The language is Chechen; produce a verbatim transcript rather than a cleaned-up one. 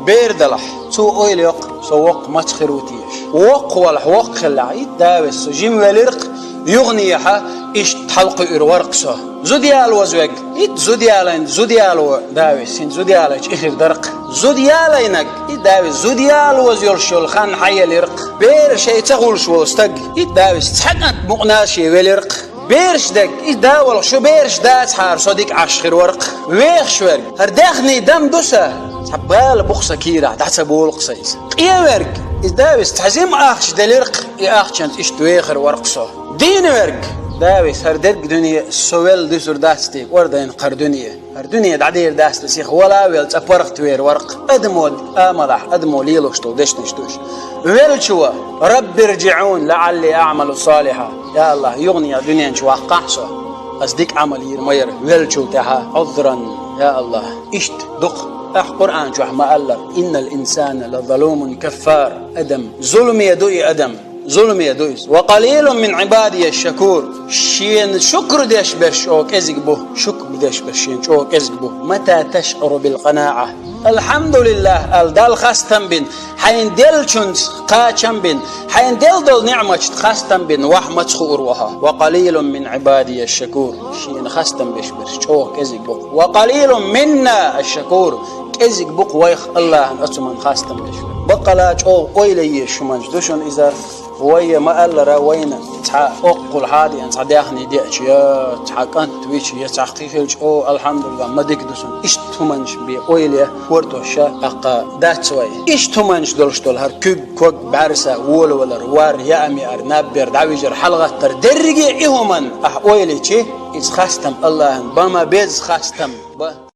Бер далахь, цо ойла йоккху, со воккха маца хир ву теша. Воккха валахь, воккха хиллехь, итт да веза со жима велира-кх, юханехьа иштта хьалакхуьур вара-кх со. Зуда ялоза верг, итт зуда ялийна, зуда яло да веза, хӀинца зуда ялийча и хир дара-кх. Зуда ялийнарг, итт да веза, зуда ялоза йолуш йолу хан хьаелира-кх. Бер шайн ца хуьлуш волу стаг, итт да веза, цхьа кӀант мукъана шен велира-кх. Бераш дерг, и да валахь, шу бераш дацахьара со дика Ӏаш хир вара-кх. Вехаш верг, хӀара даьхний дам ду сан, цхьа бала бу-кх сан кийрахь, дӀа ца болу-кх сан иза. Къен верг, и да веза, цхьа жима ахча делира-кх, и ахчанца иштта вехар вара-кх со. Дийна верг, да веза, хӀара дерг дуьне со велла дуьсур дац те, кӀордайна кхара дуьне. ХӀара дуьне дӀадер дац те, сиха вала а велла, цкъа паргӀатвер вара-кх. Адамо амалахь, адамо лелош долу дешнаш ду уьш. Веллачо: «Рабби рджиӀун лаӀалли аӀмалу салихьа». Я АллахӀ, юханехьа дуьнен чу ваккхахьа со, ас дика Ӏамал йийр ма яра веллачул тӀаьхьа, Ӏузран, я АллахӀ. Иштта ду-кх, ахь Къуръан чохь ма-аллара: «Иннал инсана лазалумун каффар». Адам, зуламе ду и адам. Зуламе ду иза. «Ва къалилун мин Ӏибадия шакур». Шена шукр деш берш чӀогӀа кӀезиг бу. Шукр деш берш шена чӀогӀа кӀезиг бу. «Мата ташӀуру бил къанаӀа?» «АлхьамдулиллахӀ», аьлла, Далла хастам бина, хьайна деллачунца кхачам бина, хьайна делла долу ниӀматашна хастам бина, вахь маца хуур ву хьо. «Ва къалилун мин Ӏибадия шакур». Шена хастам беш берш чӀогӀа кӀезиг бу. «Ва къалилун минна аш-шакур». КӀезиг бу-кх вайх АллахӀан оцу хӀуманна хастам беш. Баккъала чӀогӀа ойла езаш хӀуманаш ду шуна иза. Вай, ма-аллара, вайна цхьа оккхул хьадеана, цхьа даьхний деача, я цхьа кӀант вича, я цхьа кхин хилча, о, алхьамдулиллахӀ, ма дика ду суна. Иштта хӀуманаш бен ойла е, хӀордоша, тӀаккха дац вай. Иштта хӀуманаш долуш долу хӀара куьг, ког, бӀаьрса, волавалар, вар, яа-меар, наб бер, дӀавижар, хьалагӀаттар, дерриге а и хӀуманна ахь ойла йичи, иза хастам АллахӀан бан ма безза хастам бан.